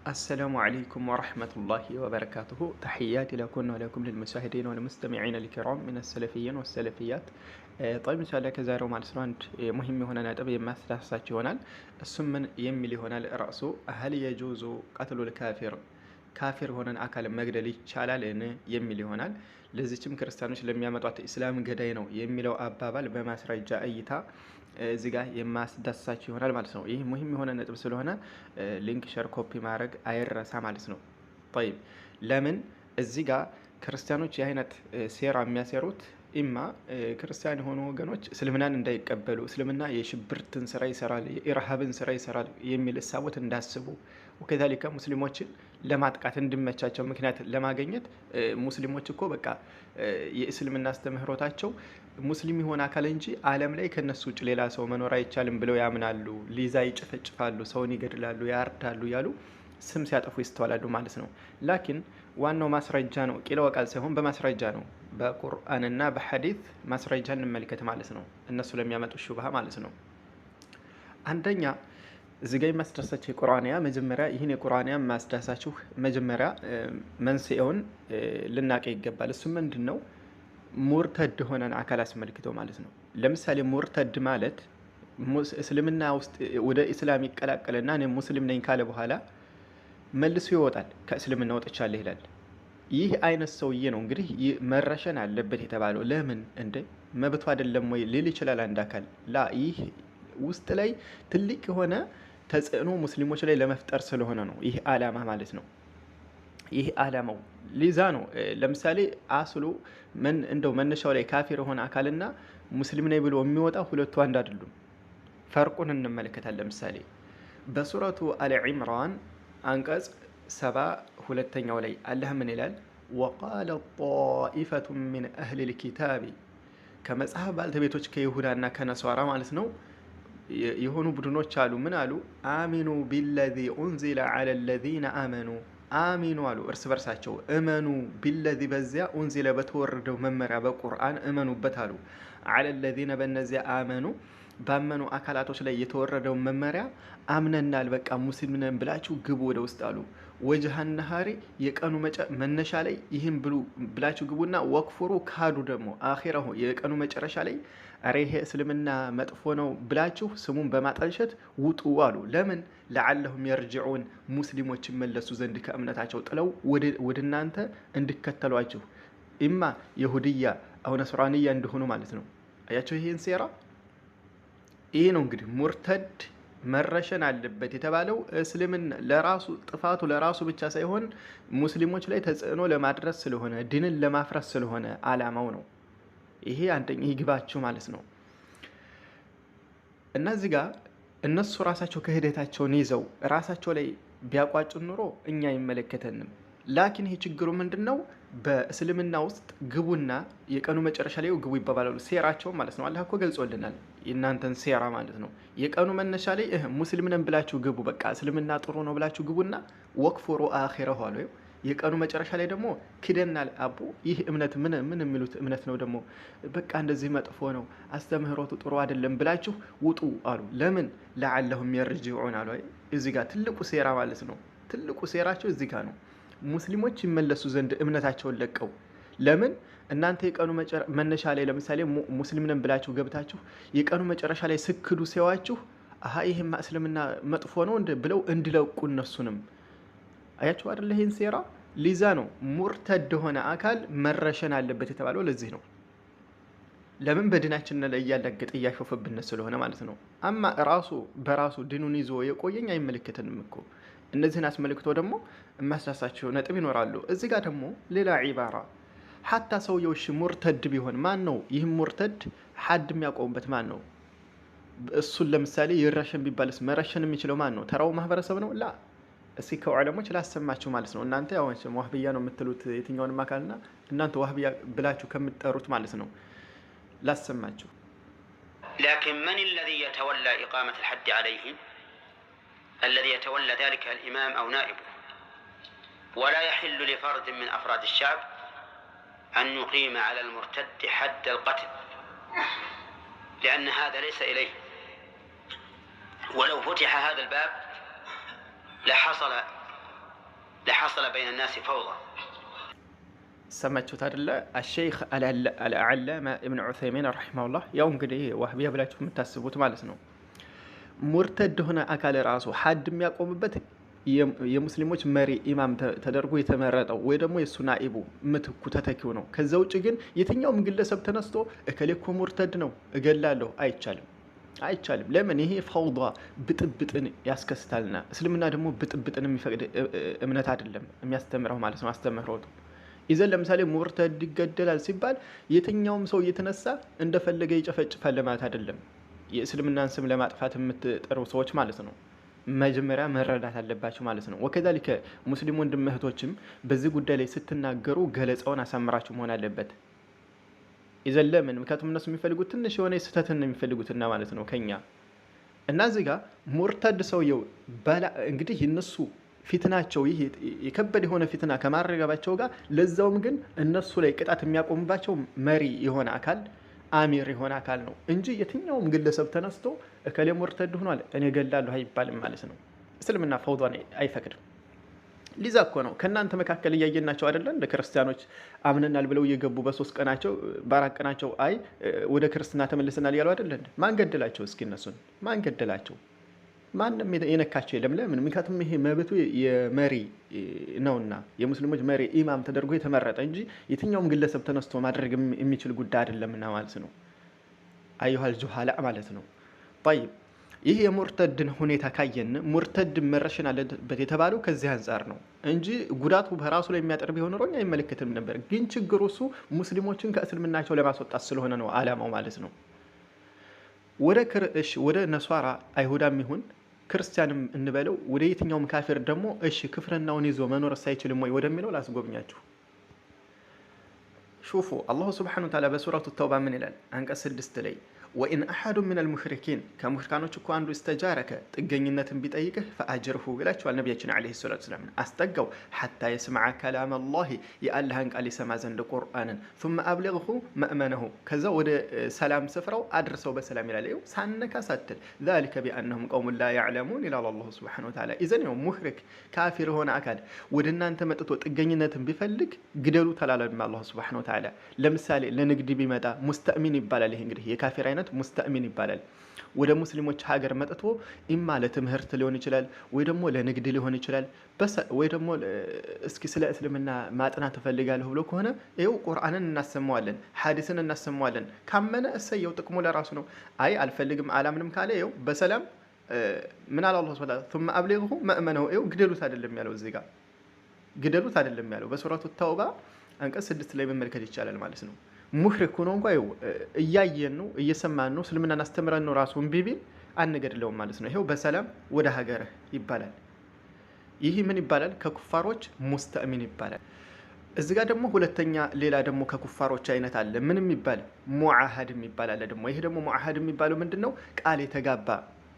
السلام عليكم ورحمة الله وبركاته. تحياتي لكم ولكم للمشاهدين والمستمعين الكرام من السلفيين والسلفيات። طيب ኢንሻአላህ ከዛሬው ማለት ነው አንድ مهم የሆነ ነጥብ የማስዳስሳችሁ ይሆናል። እሱም ምን የሚል ይሆናል? ርዕሱ هل يجوز قتل الكافر፣ ካፊር የሆነን አካል መግደል ይቻላልን የሚል ይሆናል። ለዚችም ክርስቲያኖች ለሚያመጧት ኢስላም ገዳይ ነው የሚለው አባባል በማስረጃ እይታ እዚህ ጋር የማስዳስሳችሁ ይሆናል ማለት ነው። ይህ مهم የሆነ ነጥብ ስለሆነ link፣ share፣ copy ማድረግ አይረሳ ማለት ነው። طيب ለምን እዚህ ጋር ክርስቲያኖች የአይነት ሴራ የሚያሴሩት? إما ክርስቲያን የሆኑ ወገኖች እስልምናን እንዳይቀበሉ፣ እስልምና የሽብርትን ስራ ይሰራል፣ የኢርሃብን ስራ ይሰራል የሚል እሳቦት እንዳስቡ፣ وكذلك ሙስሊሞችን ለማጥቃት እንዲመቻቸው ምክንያት ለማግኘት፣ ሙስሊሞች እኮ በቃ የእስልምና አስተምህሮታቸው ሙስሊም የሆነ አካል እንጂ ዓለም ላይ ከነሱ ውጭ ሌላ ሰው መኖር አይቻልም ብለው ያምናሉ። ሊዛ ይጨፈጭፋሉ፣ ሰውን ይገድላሉ፣ ያርዳሉ እያሉ ስም ሲያጠፉ ይስተዋላሉ ማለት ነው። لكن ዋናው ማስረጃ ነው፣ قيل وقال ሳይሆን በማስረጃ ነው። በቁርአንና በሐዲት ማስረጃ እንመልከት ማለት ነው። እነሱ ለሚያመጡ شبهة ማለት ነው። አንደኛ እዚህ ጋ የማስዳሳችሁ የቁርአን አያ፣ መጀመሪያ ይህን የቁርአን አያ የማስዳሳችሁ መጀመሪያ መንስኤውን ልናቀ ይገባል። እሱ ምንድን ነው? ሙርተድ የሆነን አካል አስመልክቶ ማለት ነው። ለምሳሌ ሙርተድ ማለት እስልምና ውስጥ ወደ ኢስላም ይቀላቀልና እኔ ሙስሊም ነኝ ካለ በኋላ መልሶ ይወጣል። ከእስልምና ወጥቻለሁ ይላል። ይህ አይነት ሰውዬ ነው እንግዲህ መረሸን አለበት የተባለው። ለምን እንደ መብቱ አይደለም ወይ ሊል ይችላል አንድ አካል። لا፣ ይህ ውስጥ ላይ ትልቅ የሆነ ተጽዕኖ ሙስሊሞች ላይ ለመፍጠር ስለሆነ ነው ይህ አላማ ማለት ነው። ይህ አላማው ሊዛ ነው። ለምሳሌ አስሉ ምን እንደው መነሻው ላይ ካፊር የሆነ አካልና ሙስሊም ነኝ ብሎ የሚወጣ ሁለቱ አንድ አይደሉም። ፈርቁን እንመለከታለን። ለምሳሌ በሱረቱ አል ዒምራን አንቀጽ 72ኛው ላይ አላህ ምን ይላል? وقالت طائفة من أهل الكتاب፣ ከመጽሐፍ ባልተቤቶች ከይሁዳና ከነሷራ ማለት ነው የሆኑ ቡድኖች አሉ። ምን አሉ? آمنوا بالذي أنزل على الذين آمنوا፣ آمنوا አሉ እርስ በርሳቸው እመኑ፣ بالذي በዚያ፣ أنزل በተወረደው መመሪያ በቁርአን እመኑበት አሉ። على الذين በእነዚያ፣ آمنوا ባመኑ አካላቶች ላይ የተወረደው መመሪያ አምነናል፣ በቃ ሙስሊም ነን ብላችሁ ግቡ ወደ ውስጥ አሉ። وجه النهار የቀኑ መነሻ ላይ ይህን ብሉ ብላችሁ ግቡና፣ واكفروا ካዱ ደግሞ፣ آخره የቀኑ መጨረሻ ላይ ኧረ ይሄ እስልምና መጥፎ ነው ብላችሁ ስሙን በማጠልሸት ውጡ አሉ። ለምን? لعلهم يرجعون ሙስሊሞች ይመለሱ ዘንድ ከእምነታቸው ጥለው ወደ እናንተ እንዲከተሏችሁ፣ إما يهودية أو نصرانية እንደሆኑ ማለት ነው። አያቸው ይሄን ሴራ። ይሄ ነው እንግዲህ ሙርተድ መረሸን አለበት የተባለው። እስልምና ለራሱ ጥፋቱ ለራሱ ብቻ ሳይሆን ሙስሊሞች ላይ ተጽዕኖ ለማድረስ ስለሆነ፣ ድንን ለማፍረስ ስለሆነ አላማው ነው። ይሄ አንደኛ ይግባችሁ ማለት ነው። እና እዚህ ጋር እነሱ ራሳቸው ክህደታቸውን ይዘው ራሳቸው ላይ ቢያቋጩን ኑሮ እኛ አይመለከተንም። لكن ይሄ ችግሩ ምንድን ነው? በእስልምና ውስጥ ግቡና የቀኑ መጨረሻ ላይ ግቡ ይባባላሉ። ሴራቸው ማለት ነው። አላህ እኮ ገልጾልናል የእናንተን ሴራ ማለት ነው። የቀኑ መነሻ ላይ ሙስሊም ነን ብላችሁ ግቡ፣ በቃ እስልምና ጥሩ ነው ብላችሁ ግቡና፣ واكفروا آخره አሉ። የቀኑ መጨረሻ ላይ ደግሞ ክደናል፣ አቦ ይህ እምነት ምን ምን የሚሉት እምነት ነው ደግሞ፣ በቃ እንደዚህ መጥፎ ነው፣ አስተምህሮቱ ጥሩ አይደለም ብላችሁ ውጡ አሉ። ለምን? لعلهم يرجعون አሉ። እዚህ ጋር ትልቁ ሴራ ማለት ነው። ትልቁ ሴራቸው እዚህ ጋር ነው። ሙስሊሞች ይመለሱ ዘንድ እምነታቸውን ለቀው። ለምን እናንተ የቀኑ መነሻ ላይ ለምሳሌ ሙስሊም ነን ብላችሁ ገብታችሁ የቀኑ መጨረሻ ላይ ስክዱ ሲያዋችሁ አሀ ይሄማ እስልምና መጥፎ ነው እንደ ብለው እንዲለቁ እነሱንም። አያችሁ አይደለ? ይሄን ሴራ ሊዛ ነው ሙርተድ የሆነ አካል መረሸን አለበት የተባለው ለዚህ ነው። ለምን? በድናችን ላይ እያላገጠ እያሾፈብን ስለሆነ ማለት ነው። أما ራሱ በራሱ ድኑን ይዞ የቆየኝ አይመለከተንም እኮ። እነዚህን አስመልክቶ ደግሞ የማስዳሳቸው ነጥብ ይኖራሉ። እዚህ ጋር ደግሞ ሌላ عبارة፣ حتى ሰውየው እሺ ሙርተድ ቢሆን ማን ነው ይህም ሙርተድ ሐድ የሚያቆምበት ማን ነው? እሱን ለምሳሌ ይረሸን ቢባልስ መረሸን የሚችለው ማን ነው? ተራው ማህበረሰብ ነው? لا፣ እስኪ ከዑለሞች ላሰማችሁ ማለት ነው። እናንተ ያው ዋህብያ ነው የምትሉት የትኛውንም አካልና እናንተ ዋህብያ ብላችሁ ከምትጠሩት ማለት ነው ላሰማችሁ። لكن من الذي يتولى إقامة الحد عليه؟ الذي يتولى ذلك الإمام أو نائبه، ولا يحل لفرد من أفراد الشعب أن يقيم على المرتد حد القتل، لأن هذا ليس إليه. ولو فتح هذا الباب لحصل لحصل بين الناس فوضى. ሰማችሁት አይደለ? አሸይኽ አልዓላማ ኢብን ዑሰይሚን ረሒመሁላህ፣ ያው እንግዲህ ዋህቢያ ብላችሁ የምታስቡት ማለት ነው። ሙርተድ የሆነ አካል ራሱ ሀድ የሚያቆምበት የሙስሊሞች መሪ ኢማም ተደርጎ የተመረጠው ወይ ደግሞ የእሱ ናኢቡ ምትኩ ተተኪው ነው። ከዛ ውጭ ግን የትኛውም ግለሰብ ተነስቶ እከሌ እኮ ሙርተድ ነው እገላለሁ አይቻልም፣ አይቻልም። ለምን? ይሄ ፈውዷ ብጥብጥን ያስከስታልና፣ እስልምና ደግሞ ብጥብጥን የሚፈቅድ እምነት አይደለም የሚያስተምረው ማለት ነው አስተምህሮቱ። ይዘን ለምሳሌ ሙርተድ ይገደላል ሲባል የትኛውም ሰው እየተነሳ እንደፈለገ ይጨፈጭፋል ለማለት አይደለም። የእስልምናን ስም ለማጥፋት የምትጠሩ ሰዎች ማለት ነው መጀመሪያ መረዳት አለባቸው ማለት ነው። ወከዛሊከ ሙስሊም ወንድም እህቶችም በዚህ ጉዳይ ላይ ስትናገሩ ገለጻውን አሳምራችሁ መሆን አለበት። ይዘን ለምን? ምክንያቱም እነሱ የሚፈልጉት ትንሽ የሆነ ስህተትን ነው የሚፈልጉትና ማለት ነው ከኛ። እና እዚህ ጋር ሙርተድ ሰውየው እንግዲህ እነሱ ፊትናቸው ይህ የከበደ የሆነ ፊትና ከማረገባቸው ጋር፣ ለዛውም ግን እነሱ ላይ ቅጣት የሚያቆምባቸው መሪ የሆነ አካል፣ አሚር የሆነ አካል ነው እንጂ የትኛውም ግለሰብ ተነስቶ እከሌ ሙርተድ ሆኗል እኔ እገላለሁ አይባልም ማለት ነው። እስልምና ፈውዷን አይፈቅድም። ሊዛ እኮ ነው ከእናንተ መካከል እያየናቸው አይደለ? እንደ ክርስቲያኖች አምነናል ብለው እየገቡ በ3 ቀናቸው በ4 ቀናቸው አይ ወደ ክርስትና ተመልሰናል እያሉ አይደለ? ማን ገደላቸው? እስኪ እነሱን ማን ገደላቸው? ማንም የነካቸው የለም። ለምን? ምክንያቱም ይሄ መብቱ የመሪ ነውና፣ የሙስሊሞች መሪ ኢማም ተደርጎ የተመረጠ እንጂ የትኛውም ግለሰብ ተነስቶ ማድረግ የሚችል ጉዳይ አይደለምና ማለት ነው። أيها الجهلاء ማለት ነው። طيب፣ ይህ የሙርተድን ሁኔታ ካየን ሙርተድ መረሸን አለበት የተባለው ከዚህ አንጻር ነው እንጂ ጉዳቱ በራሱ ላይ የሚያጠር ቢሆን ኖሮ እኛ አይመለከትም ነበር። ግን ችግሩ እሱ ሙስሊሞችን ከእስልምናቸው ለማስወጣት ስለሆነ ነው አላማው ማለት ነው። እሺ ወደ ነሷራ አይሁዳም ይሁን ክርስቲያንም እንበለው ወደ የትኛውም ካፊር ደግሞ እሺ ክፍርናውን ይዞ መኖር አይችልም ወይ ወደሚለው ላስጎብኛችሁ። شوفوا الله سبحانه وتعالى በሱረቱ ተውባ ምን ይላል? አንቀጽ 6 ላይ وإن أحد من المشركين ከሙሽሪካኖች እኮ አንዱ استجارك ጥገኝነትን ቢጠይቅህ فأجره ይላቸዋል ነቢያችን عليه الصلاة والسلام፣ አስጠጋው حتى يسمع كلام الله የአላህን ቃል ይሰማ ዘንድ ቁርአንን፣ ثم أبلغه مأمنه ከዛ ወደ ሰላም ስፍራው አድርሰው በሰላም ይላል። ይኸው ሳነካ ሳትል ذلك بأنهم قوم لا يعلمون ይላል الله سبحانه وتعالى። إذن ይኸው ሙሽሪክ ካፊር የሆነ አካል ወደ እናንተ መጥቶ ጥገኝነትን ቢፈልግ ግደሉ ተላለም الله سبحانه وتعالى። ለምሳሌ ለንግድ ቢመጣ مستأمن ይባላል። ይሄ እንግዲህ የካፊር አይነት مستأمن ይባላል። ወደ ሙስሊሞች ሀገር መጥቶ إما ለትምህርት ሊሆን ይችላል፣ ወይ ደግሞ ለንግድ ሊሆን ይችላል፣ ወይ ደግሞ እስኪ ስለ እስልምና ማጥናት እፈልጋለሁ ብሎ ከሆነ ይኸው ቁርአንን እናሰማዋለን፣ ሐዲስን እናሰማዋለን። ካመነ እሰየው፣ ጥቅሙ ለራሱ ነው። አይ አልፈልግም አላምንም ካለ ይኸው በሰላም ምን አለ አላህ ሱብሓነሁ ወተዓላ ثم أبلغه مأمنه። ይኸው ግደሉት አይደለም ያለው፣ እዚህ ጋር ግደሉት አይደለም ያለው። በሱረቱ ተውባ አንቀጽ 6 ላይ መመልከት ይቻላል ማለት ነው። ሙሽሪክ ሆኖ እንኳ ይኸው እያየን ነው፣ እየሰማን ነው፣ እስልምናን አስተምረን ነው፣ ራሱ እምቢ ቢል አንገድለውም ማለት ነው። ይኸው በሰላም ወደ ሀገርህ ይባላል። ይህ ምን ይባላል? ከኩፋሮች مستأمن ይባላል። እዚህ ጋር ደግሞ ሁለተኛ ሌላ ደግሞ ከኩፋሮች አይነት አለ። ምን የሚባል? معاهد የሚባል አለ ደግሞ። ይሄ ደግሞ معاهد የሚባለው ምንድን ነው? ቃል የተጋባ፣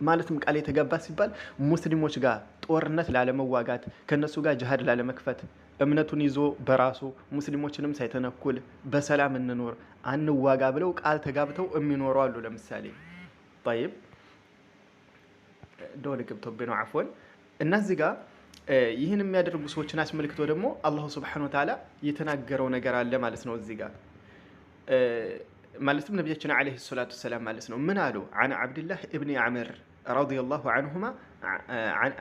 ማለትም ቃል የተጋባ ሲባል ሙስሊሞች ጋር ጦርነት ላለመዋጋት፣ ከእነሱ ጋር ጅሃድ ላለመክፈት፣ እምነቱን ይዞ በራሱ ሙስሊሞችንም ሳይተነኩል በሰላም እንኖር አንዋጋ ብለው ቃል ተጋብተው የሚኖሩ አሉ። ለምሳሌ طيب ደወል ገብቶብኝ ነው፣ عفوا። እና እዚህ ጋር ይህን የሚያደርጉ ሰዎችን አስመልክቶ ደግሞ الله سبحانه وتعالى የተናገረው ነገር አለ ማለት ነው። እዚህ ጋር ማለትም ነቢያችን عليه الصلاة والسلام ማለት ነው ምን አሉ? عن عبد الله بن عمرو رضي الله عنهما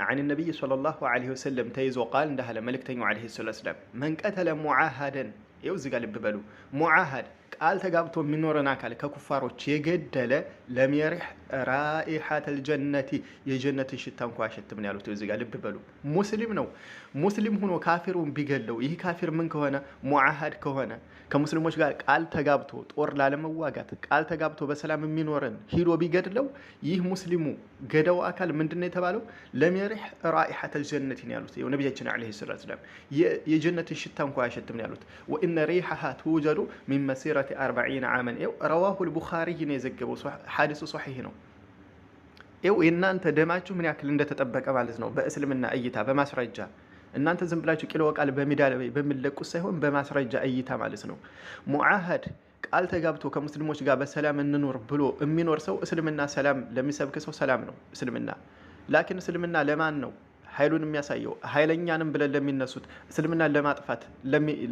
عن النبي صلى الله عليه وسلم ተይዞ قال እንዳለ መልእክተኛው عليه الصلاة والسلام من قتل معاهدا፣ ይኸው እዚህ ጋር ልብ በሉ፣ معاهد ቃል ተጋብቶ የሚኖረን አካል ከኩፋሮች የገደለ لم يرح رائحة الجنة የጀነትን ሽታ እንኳ አይሸትም ነው ያሉት። እዚህ ጋር ልብ በሉ፣ ሙስሊም ነው። ሙስሊም ሆኖ ካፊሩን ቢገለው ይህ ካፊር ምን ከሆነ? معاهد ከሆነ፣ ከሙስሊሞች ጋር ቃል ተጋብቶ ጦር ላለመዋጋት ቃል ተጋብቶ በሰላም የሚኖረን ሂዶ ቢገድለው ይህ ሙስሊሙ ገደው አካል ምንድን ነው የተባለው? لم يرح رائحة الجنة ነው ያሉት። ይኸው ነቢያችን عليه الصلاة والسلام የጀነትን ሽታ እንኳ አይሸትም ነው ያሉት። وإن ريحها توجد من مسيرة 40 عاما። ይኸው رواه البخاري ነው የዘገበው። ሐዲሱ صحيح ነው። ይኸው የእናንተ ደማችሁ ምን ያክል እንደተጠበቀ ማለት ነው በእስልምና እይታ በማስረጃ፣ እናንተ ዝም ብላችሁ قيل وقال በሜዳ ላይ በሚለቁት ሳይሆን በማስረጃ እይታ ማለት ነው። معاهد ቃል ተጋብቶ ከሙስሊሞች ጋር በሰላም እንኖር ብሎ የሚኖር ሰው፣ እስልምና ሰላም ለሚሰብክ ሰው ሰላም ነው እስልምና። لكن እስልምና ለማን ነው? ኃይሉን የሚያሳየው ኃይለኛንም ብለን ለሚነሱት እስልምናን ለማጥፋት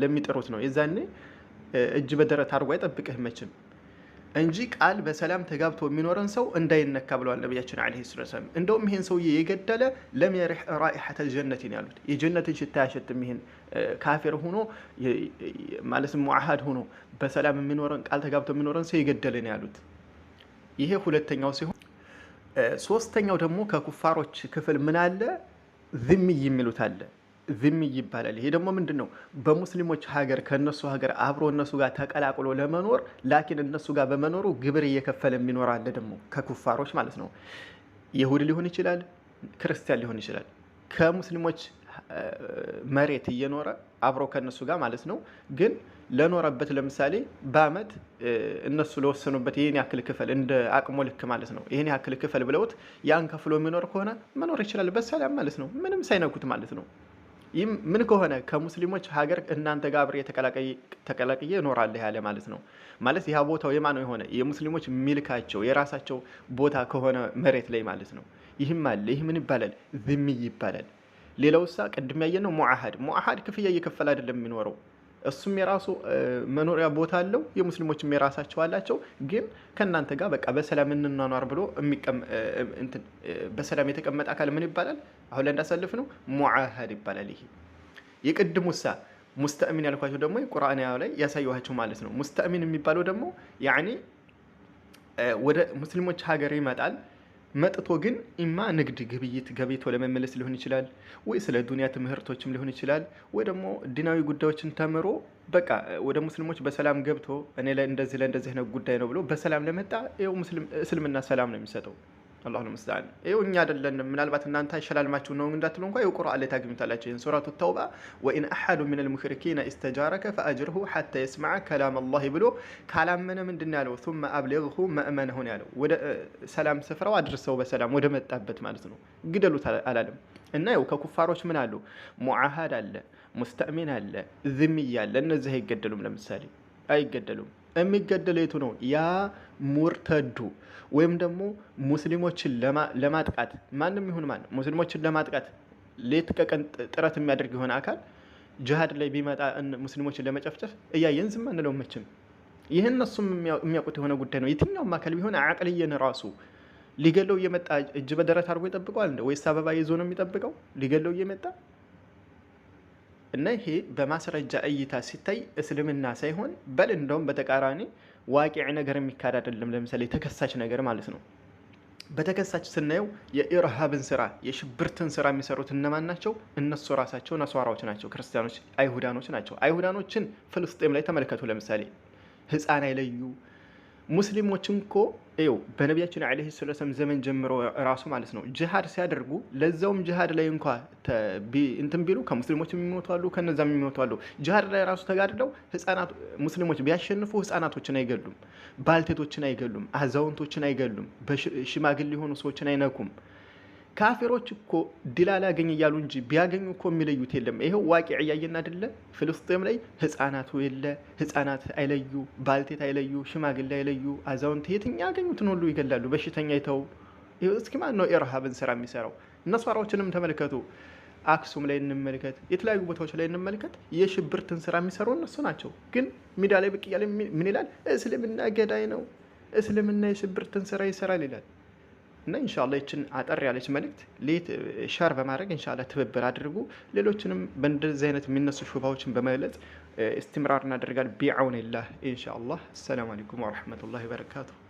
ለሚጥሩት ነው። የዛኔ እጅ በደረት አድርጎ አይጠብቅህ መቼም እንጂ ቃል በሰላም ተጋብቶ የሚኖረን ሰው እንዳይነካ ብለዋል ነቢያችን ዓለይሂ ሰላቱ ወሰላም። እንደውም ይሄን ሰውዬ የገደለ ለም የሪሕ ራኢሐተል ጀነት ያሉት፣ የጀነትን ሽታ አያሸትም። ይሄን ካፊር ሆኖ፣ ማለትም ሙዓሃድ ሆኖ በሰላም የሚኖረን፣ ቃል ተጋብቶ የሚኖረን ሰው የገደለ ነው ያሉት። ይሄ ሁለተኛው ሲሆን ሶስተኛው ደግሞ ከኩፋሮች ክፍል ምን አለ? ذمي የሚሉት አለ። ذمي ይባላል። ይሄ ደግሞ ምንድን ነው? በሙስሊሞች ሀገር ከእነሱ ሀገር አብሮ እነሱ ጋር ተቀላቅሎ ለመኖር፣ لكن እነሱ ጋር በመኖሩ ግብር እየከፈለ የሚኖር አለ ደግሞ ከኩፋሮች ማለት ነው። ይሁድ ሊሆን ይችላል፣ ክርስቲያን ሊሆን ይችላል። ከሙስሊሞች መሬት እየኖረ አብሮ ከእነሱ ጋር ማለት ነው። ግን ለኖረበት ለምሳሌ በአመት እነሱ ለወሰኑበት ይህን ያክል ክፈል፣ እንደ አቅሞ ልክ ማለት ነው። ይህን ያክል ክፈል ብለውት ያን ከፍሎ የሚኖር ከሆነ መኖር ይችላል በሰላም ማለት ነው። ምንም ሳይነኩት ማለት ነው። ይህም ምን ከሆነ ከሙስሊሞች ሀገር እናንተ ጋር አብሬ ተቀላቅዬ እኖራለሁ ያለ ማለት ነው። ማለት ያ ቦታው የማን ነው የሆነ የሙስሊሞች ሚልካቸው የራሳቸው ቦታ ከሆነ መሬት ላይ ማለት ነው። ይህም አለ። ይህ ምን ይባላል? ذمي ይባላል። ሌላውሳ ቅድም ያየነው ሙዓሃድ። ሙዓሃድ ክፍያ እየከፈለ አይደለም የሚኖረው። እሱም የራሱ መኖሪያ ቦታ አለው፣ የሙስሊሞችም የራሳቸው አላቸው። ግን ከእናንተ ጋር በቃ በሰላም እንኗኗር ብሎ በሰላም የተቀመጠ አካል ምን ይባላል? አሁን ላይ እንዳሳልፍ ነው ሙዓሃድ ይባላል። ይሄ የቅድሙሳ ሙስተእሚን ያልኳቸው ደግሞ ቁርአን ላይ ያሳየኋቸው ማለት ነው። ሙስተእሚን የሚባለው ደግሞ ያኒ ወደ ሙስሊሞች ሀገር ይመጣል። መጥቶ ግን ኢማ ንግድ ግብይት ገብይቶ ለመመለስ ሊሆን ይችላል፣ ወይ ስለ ዱንያ ትምህርቶችም ሊሆን ይችላል፣ ወይ ደግሞ ዲናዊ ጉዳዮችን ተምሮ በቃ ወደ ሙስሊሞች በሰላም ገብቶ እኔ ለእንደዚህ ለእንደዚህ ነው ጉዳይ ነው ብሎ በሰላም ለመጣ ይኸው ሙስሊም እስልምና ሰላም ነው የሚሰጠው። الله المستعان። ይኸው እኛ አይደለንም፣ ምናልባት እናንተ አይሸላልማችሁ ነው እንዳትሉ እንኳ ይኸው ቁርአን ላይ ታገኙታላችሁ። ይህን ሱረቱ ተውባ وإن أحد من المشركين استجارك فأجره حتى يسمع كلام الله ብሎ ካላመነ ምንድን ነው ያለው? ثم أبلغه مأمنه ነው ያለው። ወደ ሰላም ስፍራው አድርሰው በሰላም ወደ መጣበት ማለት ነው። ግደሉት አላለም። እና ይኸው ከኩፋሮች ምን አሉ? ሙዓሃድ አለ፣ ሙስተእሚን አለ፣ ذمي አለ። እነዚህ አይገደሉም። ለምሳሌ አይገደሉም። የሚገደለው የቱ ነው? ያ ሙርተዱ ወይም ደግሞ ሙስሊሞችን ለማጥቃት፣ ማንም ይሁን ማን ሙስሊሞችን ለማጥቃት ሌት ከቀን ጥረት የሚያደርግ የሆነ አካል ጅሃድ ላይ ቢመጣ ሙስሊሞችን ለመጨፍጨፍ እያየን ዝም አንለውም መቼም። ይህ እነሱም የሚያውቁት የሆነ ጉዳይ ነው። የትኛውም አካል ቢሆን አቅልየን ራሱ ሊገለው እየመጣ እጅ በደረት አድርጎ ይጠብቀዋል እንደ ወይስ አበባ ይዞ ነው የሚጠብቀው ሊገለው እየመጣ? እና ይሄ በማስረጃ እይታ ሲታይ እስልምና ሳይሆን በል እንደውም በተቃራኒ ዋቂዕ ነገር የሚካድ አይደለም። ለምሳሌ ተከሳች ነገር ማለት ነው። በተከሳች ስናየው የኢርሃብን ስራ የሽብርትን ስራ የሚሰሩት እነማን ናቸው? እነሱ ራሳቸው ነሷራዎች ናቸው፣ ክርስቲያኖች፣ አይሁዳኖች ናቸው። አይሁዳኖችን ፍልስጤም ላይ ተመልከቱ። ለምሳሌ ህፃን አይለዩ። ሙስሊሞችን እኮ ይኸው በነቢያችን ዓለይሂ ሰላቱ ወሰላም ዘመን ጀምሮ ራሱ ማለት ነው ጅሃድ ሲያደርጉ፣ ለዛውም ጅሃድ ላይ እንኳ እንትን ቢሉ ከሙስሊሞች የሚሞቱ አሉ፣ ከነዛም የሚሞቱ አሉ። ጅሃድ ላይ ራሱ ተጋድለው ህፃናት ሙስሊሞች ቢያሸንፉ ህፃናቶችን አይገሉም፣ ባልቴቶችን አይገሉም፣ አዛውንቶችን አይገሉም፣ ሽማግሌ የሆኑ ሰዎችን አይነኩም። ካፊሮች እኮ ድል አላገኝ እያሉ እንጂ ቢያገኙ እኮ የሚለዩት የለም። ይኸው ዋቂዕ እያየን አይደለ? ፍልስጤም ላይ ህፃናቱ የለ፣ ህፃናት አይለዩ፣ ባልቴት አይለዩ፣ ሽማግሌ አይለዩ፣ አዛውንት የትኛ ያገኙትን ሁሉ ይገላሉ። በሽተኛ ይተው። ይኸው እስኪ ማን ነው ኢርሃብን ስራ የሚሰራው? ነሷራዎችንም ተመልከቱ። አክሱም ላይ እንመልከት፣ የተለያዩ ቦታዎች ላይ እንመልከት። የሽብርትን ስራ የሚሰሩ እነሱ ናቸው። ግን ሚዲያ ላይ ብቅ እያለ ምን ይላል? እስልምና ገዳይ ነው፣ እስልምና የሽብርትን ስራ ይሰራል ይላል። እና ኢንሻአላህ ይችን አጠር ያለች መልእክት ሌት share በማድረግ ኢንሻአላህ ትብብር አድርጉ። ሌሎችንም በእንደዚህ አይነት የሚነሱ ሹባዎችን በመግለጽ استمرار እናደርጋለን። بعون الله ኢንሻአላህ። السلام عليكم ورحمة الله وبركاته።